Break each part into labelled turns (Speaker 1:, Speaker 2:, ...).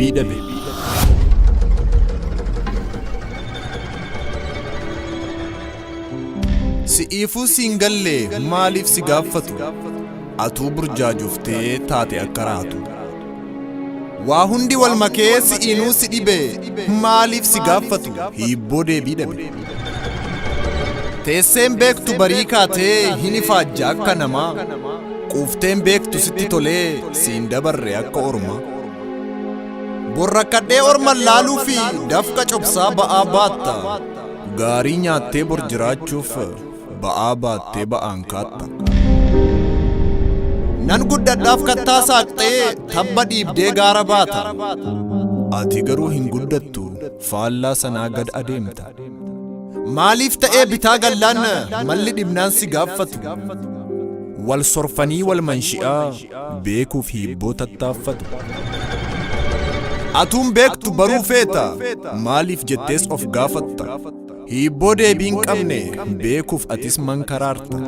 Speaker 1: Deebii dhabe. Si'iifuu siin galle maaliif si gaaffatu? Atuu burjaajoftee taate akka raatu. Waa hundi wal makee si'iinuu si dhibe maaliif si gaaffatu? Hiibboo deebii dhabe. Teesseen beektu barii kaatee hin ifaajja akka namaa. Quufteen beektu sitti tolee siin dabarre akka ormaa. Borrakkadhee orman laaluu fi dafqa cobsaa ba'aa baatta. Gaarii nyaattee bor jiraachuuf ba'aa baattee ba'aan kaatta. Nan guddadhaaf kattaa saaqxee tabba dhiibdee gaara baata. Ati garuu hin guddattu faallaa sanaa gad adeemta. Maaliif ta'ee bitaa gallaan malli dhibnaan si gaaffatu? Wal sorfanii wal manshi'aa beekuuf hiibboo tattaaffatu. Atuun beektu baruu feeta maaliif jettees of gaafatta? Hiibboo deebii hin qabne beekuuf atis mankaraarta.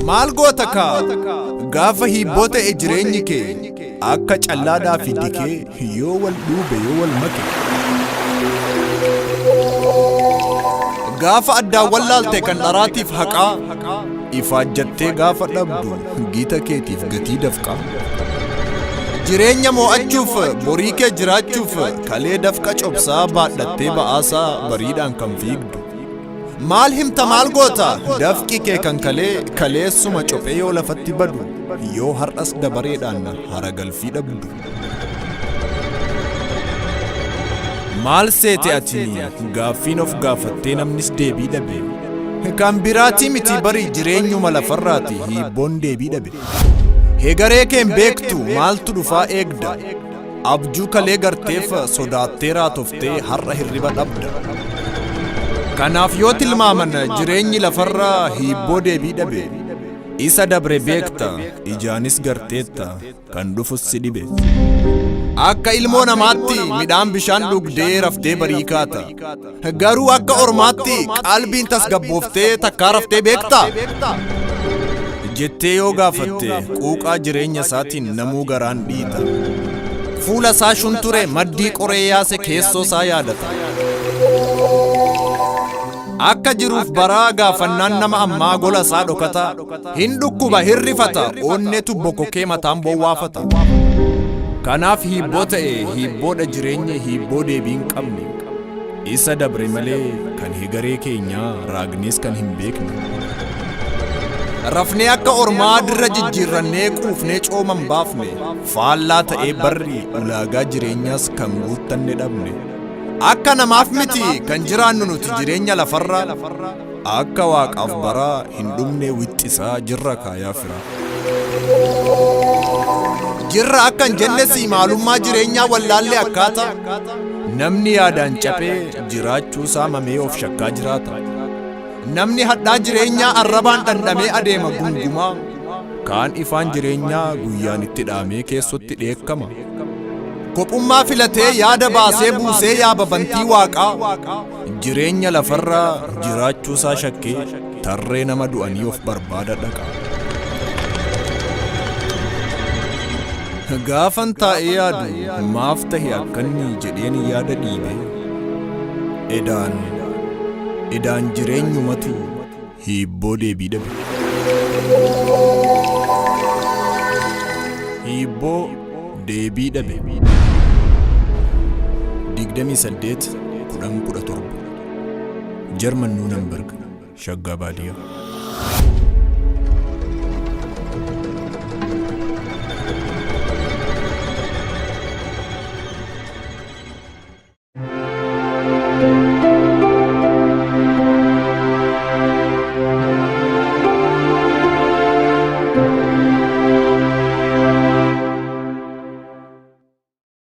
Speaker 1: Maal goota kaa gaafa hiibboo ta'e jireenyi kee akka callaadhaa fi dikee yoo wal dhuube yoo wal make. Gaafa addaan wallaalte kan dharaatiif haqaa ifaajjattee gaafa dhabdu gita keetiif gatii dafqaa. Jireenya moo'achuuf borii kee jiraachuuf kalee dafqa cobsaa baadhattee ba'aasaa bariidhaan kan fiigdu. Maal himta maal goota dafqi kee kan kalee kaleessuma cophee yoo lafatti badu yoo har'as dabareedhaan haragalfii dhabdu. Maal seete ati gaaffiin of gaafattee namnis deebii dhabe. Kan biraatii miti bari jireenyuma lafarraati hiibboon deebii dhabe. Hegaree keen beektu maaltu dhufaa eegda. Abjuu kalee garteef sodaattee raatoftee har'a hirriba dhabda. Kanaaf yoo tilmaaman jireenyi lafarraa hiibboo deebii dhabe. Isa dabre beekta ijaanis garteetta kan dhufus si dhibe. Akka ilmoo namaatti midhaan bishaan dhugdee raftee barii kaata. Garuu akka ormaatti qalbiin tasgabbooftee takkaa raftee beektaa? Jettee yoo gaafatte quuqaa jireenya isaatiin namuu garaan dhiita. Fuula isaa shunture maddii qoree yaase keessoo isaa yaadata. Akka jiruuf baraa gaafannaan nama ammaa gola isaa dhokata. Hin dhukkuba hin rifata onnetu bokokee mataan bowwaafata. Kanaaf hiibboo ta'e hiibboodha jireenya hiibboo deebii hin qabne. Isa dabre malee kan hegaree keenyaa raagnees kan hin beekne. Rafnee akka ormaa dirra jijjiirrannee quufnee cooman baafne. Faallaa ta'ee barri ulaagaa jireenyaas kan guuttanne dhabne. Akka namaaf miti kan jiraannu nuti jireenya lafarra. Akka waaqaaf baraa hin dhumne wixxisaa jirra kaayaa fira. Jirra akka hin jenne si maalummaa jireenyaa wallaallee akkaata. Namni yaadaan caphee jiraachuu isaa mamee of shakkaa jiraata. Namni hadhaa jireenyaa arrabaan dhandhamee adeema gungumaa. Kaan ifaan jireenyaa guyyaan itti dhaamee keessotti dheekkama. Kophummaa filatee yaada baasee buusee yaaba bantii waaqaa. Jireenya lafarraa jiraachuu isaa shakkee tarree nama du'anii of barbaada dhaqa. Gaafan taa'ee yaadu maaf tahe akkanni jedheen yaada dhiibee. Edaan edaan jireenyumatu hiibboo deebii dhabe. Hiibboo deebii dhabe. 28 10 17 Jarman Nuunenberg Shaggaa Baadiyyaa.